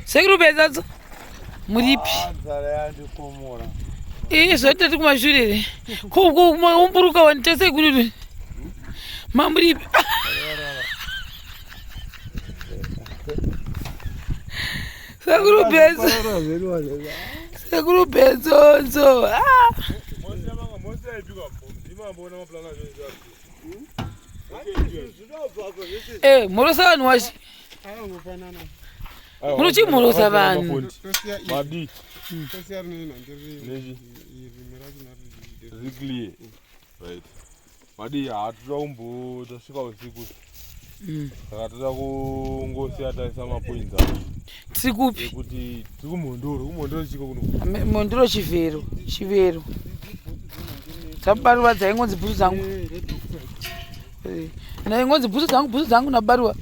Sekuru Betsadzo muripi? Ii zvatati kumashure here? Ko umburuka wani tasekuru mamuripi? Sekuru Betso. Sekuru Betsonzo. Ah. Eh, mhorosa vanhu wachi. Munochimhorosa vanhu. Madi. Riri right. Madi hatoda kumbo tasvika usiku. Saka toda kungosiya taisa mapoints acho. Tiri kupi? Ekuti tiri kuMhondoro, kuMhondoro chiko kuno. Mhondoro Chivero, Chivero. Dzabaruwa dzaingonzi bhutsu dzangu. Naingonzi bhutsu dzangu, bhutsu dzangu nabaruwa.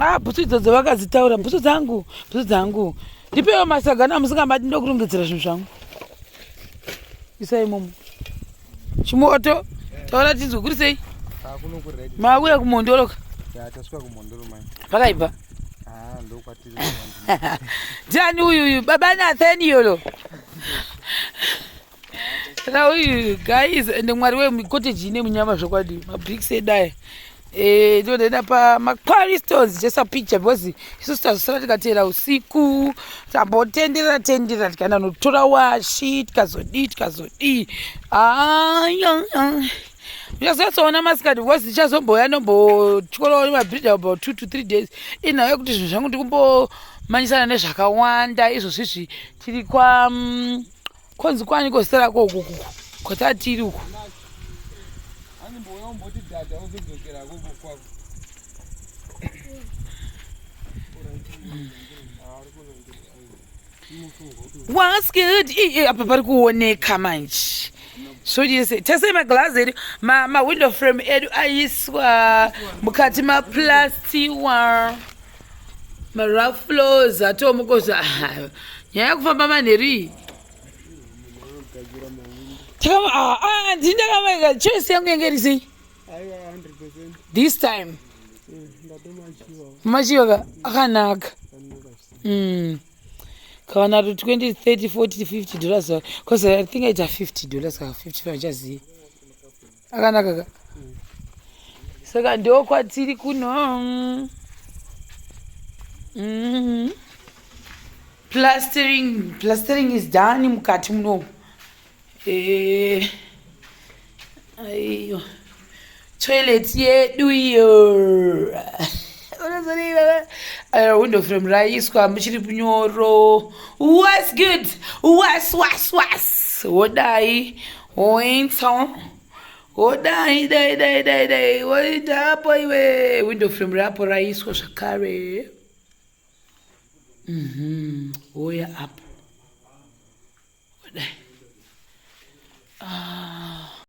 Ah, bhutsu idzodzo vakadzitaura, bhutsu dzangu, bhutsu dzangu. Ndipewo masagana musingamati ndokurongedzera zvinhu zvangu. Isai imomo. Chimoto, taura tinzwe kuri sei? Mauya kuMhondoro ka? Tasvika kuMhondoro mai. Pakaipa. Ah, ndokwatiri. Ndiani uyuyu? Baba Nathaniel. Saka uyu guys, ende Mwari wecottage ine munyama zvokwadi. Mabricks edu aya. Eh, ndinoenda pa Macquarie Stones just a picture because isusu tazosara tikateera usiku tambotenderera tenderera tikaenda notora washi tikazodii tikazodii. Aya. Ndichazotsoona masikati because ndichazomboya ndombotyorawo nemabhiridha about 2 to 3 days. Inhau yekuti zvinhu zvangu ndikumbomanyisana nezvakawanda izvozvizvi tiri kwa konzi kwani kozita rako uku kuku kwatatiri uku. Animbouya umboti dhadha uzodzokera koko kwako. What's good? Ii, apa pari kuoneka manje. Svodise tasei maglazi edu, mawindow frame edu aiswa mukati maplastiwa, marough floors atomukoza. Nyaya yekufamba manheru iyi ndini ndakamaika choice yangu yange iri sei Aiwa, 100%. This time. Ndatomachiwa. Machiwa ka akanaka. Kawana to 20, 30, 40, $50, because I think aita $50 ka 55, chazivi akanaka ka. Saka ndo kwatiri kuno. Plastering is done mukati munomu. Aiyo toilet yedu iyo. Window frame raiswa muchiri kunyoro. What's good? Was was was wodai woita wodai dai dai dai dai woita apo iwe. Window frame rapo raiswa zvakare. Woya apo wodai. Ah.